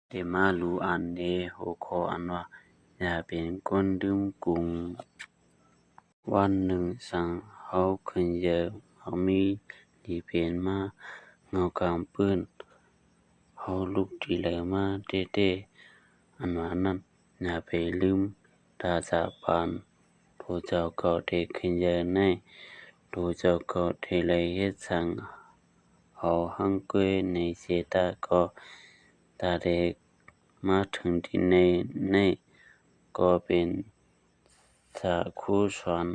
ແຕ່ມາລູອ່ານໃນຫົວຂໍ້ອັນວ່າ ຢ່າເປັນຄົນລືມກຸງ. ວັນໜຶ່ງສັງເຮົາຂຶ້ນເຢີ ມັກມີດີເປັນມາເຫງົາກາງປືນ ເຮົາລຸກທີ່ເລີມາແຕ່ໆ ອັນວ່ານັ້ນ ຢ່າໄປລືມຕາສາບານ ໂຕເຈົ້າເກົ່າທີ່ຂຶ້ນເຢີໃນ ໂຕເຈົ້າເກົ່າທີ່ໄດ້ເຮັດສັງ ເຮົາຮັ່ງເກີຍໃນເສຍຕາກໍ ຕາແດງມາເຖິງທີ່ໃນ ໃນກໍເປັນສາຄູສອນ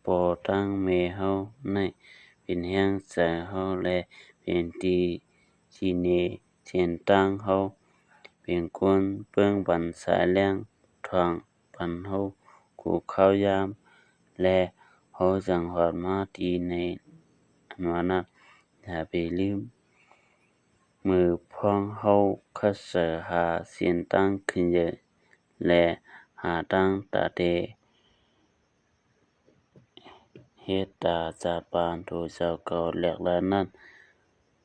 ພໍ່ຕັ້ງແມ່ເຮົາໃນ ເປັນແຮງໃຈເຮົາ ແລະ ເປັນທີ່ຊີ້ແນເສັ້ນທາງເຮົາ ເປັນຄົນເບິ່ງບັນສາຍແລງ ທາງ ປັນເຮົາຄູ່ຂ່າວຍາມ ແລະ ເຮົາຈັ່ງຮອດມາທີ່ໃນ ອັນວ່ານັ້ນ ຢ່າໄປລືມ ມື້ພວກເຮົາຄັດສະຫາເສັ້ນທາງຂຶ້ນເຢີ ແລະ ຫາທາງຕາແຕ່ ເຮັດຕາສາບານໂຕເຈົ້າເກົ່າແລກລະນັ້ນ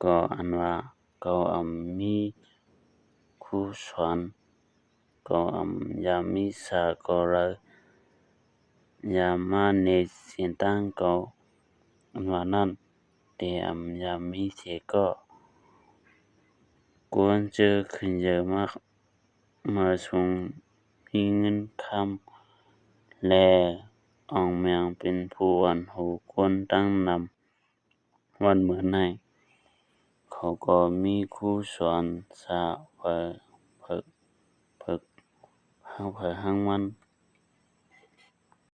ກໍອັນວ່າເກົ່າອຳມີຄູສອນ ກໍອຳຢາມີສາກໍເລີຍ ຢາມາເນເສັ້ນທາງເກົ່າ ອັນວ່ານັ້ນ ແຕ່ອຳຢາມີເສຍກໍ ຄວນເຈີຂຶ້ນເຢີມາ ມາຊົງມີເງິນຄຳ ແລະ ອອງແມງເປັນຜູ້ອັນຫູຄົນຕັ້ງນຳ ວັນເມື່ອໃນ ເຂົາກໍມີຄູສອນສາເຜີ ເຜີ ເຜີ ເຜີ ຫາງໃຜຫາງມັນ